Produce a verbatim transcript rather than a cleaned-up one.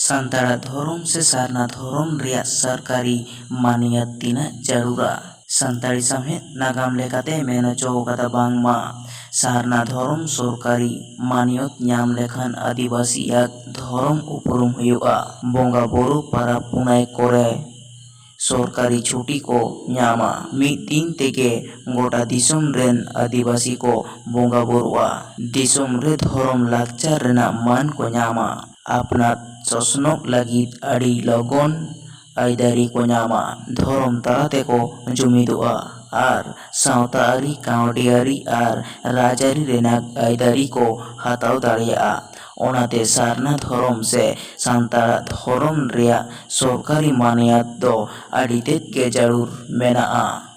ᱥᱟᱱᱛᱟᱲᱟᱜ ᱫᱷᱚᱨᱚᱢ ᱥᱮ ᱥᱟᱨᱱᱟ ᱫᱷᱚᱨᱚᱢ ᱨᱮᱭᱟᱜ ᱥᱚᱨᱠᱟᱨᱤ ᱢᱟᱹᱱᱤᱭᱟᱹᱛ ᱛᱤᱱᱟᱹᱜ ᱡᱟᱹᱨᱩᱲᱟ? ᱥᱟᱱᱛᱟᱲᱤ ᱥᱟᱶᱦᱮᱫ ᱱᱟᱜᱟᱢ ᱞᱮᱠᱟᱛᱮ ᱢᱮᱱ ᱦᱚᱪᱚ ᱠᱟᱫᱟ ᱵᱟᱝᱢᱟ ᱥᱟᱨᱱᱟ ᱫᱷᱚᱨᱚᱢ ᱥᱚᱨᱠᱟᱨᱤ ᱢᱟᱹᱱᱤᱭᱟᱹᱛ ᱧᱟᱢ ᱞᱮᱠᱷᱟᱱ ᱟᱹᱫᱤᱵᱟᱹᱥᱤᱭᱟᱜ ᱫᱷᱚᱨᱚᱢ ᱩᱯᱨᱩᱢ ᱦᱩᱭᱩᱜᱼᱟ᱾ ᱵᱚᱸᱜᱟ ᱵᱩᱨᱩ ᱯᱟᱨᱟᱵᱽ ᱯᱩᱱᱟᱹᱭ ᱠᱚᱨᱮ ᱥᱚᱨᱠᱟᱨᱤ ᱪᱷᱩᱴᱤ ᱠᱚ ᱧᱟᱢᱟ᱾ ᱢᱤᱫ ᱫᱤᱱ ᱛᱮᱜᱮ ᱜᱚᱴᱟ ᱫᱤᱥᱚᱢ ᱨᱮᱱ ᱟᱹᱫᱤᱵᱟᱹᱥᱤ ᱠᱚ ᱵᱚᱸᱜᱟ ᱵᱩᱨᱩᱜᱼᱟ᱾ ᱫᱤᱥᱚᱢ ᱨᱮ ᱫᱷᱚᱨᱚᱢ ᱞᱟᱠᱪᱟᱨ ᱨᱮᱱᱟᱜ ᱢᱟᱹᱱ ᱠᱚ ᱧᱟᱢᱟ᱾ ᱟᱯᱱᱟᱨ ᱥᱚᱥᱱᱚᱜ ᱞᱟᱹᱜᱤᱫ ᱟᱹᱰᱤ ᱞᱚᱜᱚᱱ ᱟᱹᱭᱫᱟᱹᱨᱤ ᱠᱚ ᱧᱟᱢᱟ᱾ ᱫᱷᱚᱨᱚᱢ ᱛᱟᱞᱟ ᱛᱮᱠᱚ ᱡᱩᱢᱤᱫᱚᱜᱼᱟ ᱟᱨ ᱥᱟᱶᱛᱟ ᱟᱹᱨᱤ, ᱠᱟᱹᱣᱰᱤ ᱟᱹᱨᱤ ᱟᱨ ᱨᱟᱡᱽᱟᱹᱨᱤ ᱨᱮᱱᱟᱜ ᱟᱹᱭᱫᱟᱹᱨᱤ ᱠᱚ ᱦᱟᱛᱟᱣ ᱫᱟᱲᱮᱭᱟᱜᱼᱟ᱾ ᱚᱱᱟᱛᱮ ᱥᱟᱨᱱᱟ ᱫᱷᱚᱨᱚᱢ ᱥᱮ ᱥᱟᱱᱛᱟᱲᱟᱜ ᱫᱷᱚᱨᱚᱢ ᱨᱮᱭᱟᱜ ᱥᱚᱨᱠᱟᱨᱤ ᱢᱟᱹᱱᱤᱭᱟᱹᱛ ᱫᱚ ᱟᱹᱰᱤ ᱛᱮᱫ ᱜᱮ ᱡᱟᱹᱨᱩᱲ ᱢᱮᱱᱟᱜᱼᱟ᱾